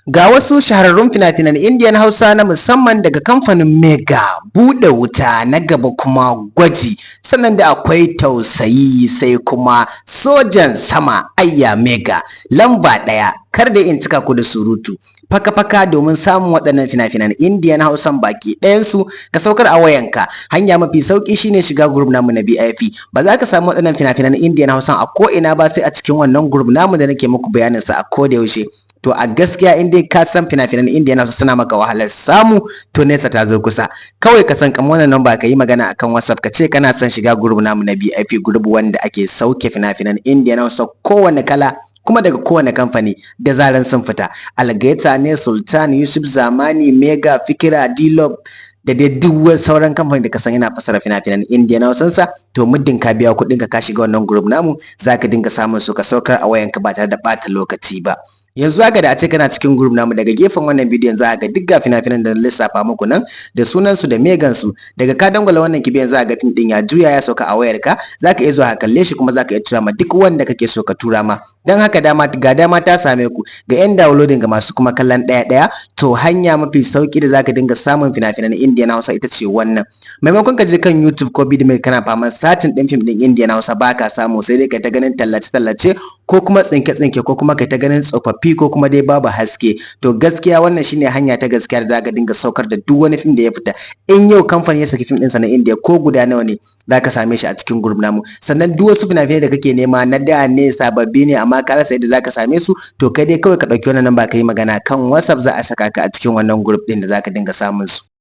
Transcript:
Ga wasu shahararrun fina-finan Indiyan Hausa na musamman daga kamfanin Mega: Buɗe Wuta, na gaba kuma Gwaji, sannan da akwai Tausayi, sai kuma Sojan Sama. Ayya, Mega lamba ɗaya. Kar da in cika ku da surutu, faka-faka domin samun waɗannan fina-finan Indiyan Hausan baki ɗayansu ka saukar a wayanka. Hanya mafi sauƙi shine shiga group namu na VIP. Ba za ka samu waɗannan fina-finan Indiyan Hausan a ko ina ba sai a cikin wannan group namu da nake muku bayanin sa a koda yaushe. To a gaskiya, in dai ka san fina-finan Indiya na suna maka wahalar samu, to nesa ta zo kusa. Kawai ka san kamar wannan number, ka yi magana akan WhatsApp, ka ce kana son shiga group namu na VIP, group wanda ake sauke fina-finan Indiya na Hausa kowane kala kuma daga kowane kamfani da zaran sun fita. Algaita ne, Sultan, Yusuf Zamani, Mega, Fikira, D-Love da dai duk wani sauran kamfani da ka san yana fasara fina-finan Indiya na Hausansa. To muddin ka biya kuɗin ka, ka shiga wannan group namu, zaka dinga samun su ka saukar a wayanka ba tare da ɓata lokaci ba. Yanzu haka da a ce kana cikin group namu, daga gefen wannan bidiyon za ga duk ga fina-finan da na lissafa muku nan da sunan su da megan su. Daga ka dangwala wannan kibiyan, za ga fim din ya juya ya sauka a wayarka. Za ka iya zuwa ka kalle shi, kuma za ka iya tura ma duk wanda kake so ka tura ma. Don haka dama ga dama ta same ku, ga yan downloading, ga masu kuma kallon ɗaya ɗaya. To hanya mafi sauki da zaka dinga samun fina-finan Indiya na Hausa ita ce wannan. Maimakon ka je kan YouTube ko Vidmate kana faman searching ɗin fim ɗin Indiya na Hausa baka samu, sai dai ka ta ganin tallace-tallace ko kuma tsinke-tsinke ko kuma ka ta ganin tsofaffi ko kuma dai babu haske. To gaskiya wannan shine hanya ta gaskiya da zaka dinga saukar da duk wani fim da ya fita. In yau kamfani ya saki fim ɗinsa na Indiya, ko guda nawa ne, zaka same shi a cikin group namu. Sannan duk wasu fina-finai da kake nema, na da ne, sababbi ne, amma ka rasa yadda zaka same su, to kai dai kawai ka ɗauki wannan namba ka yi magana kan WhatsApp, za a saka ka a cikin wannan group ɗin da zaka dinga samun su.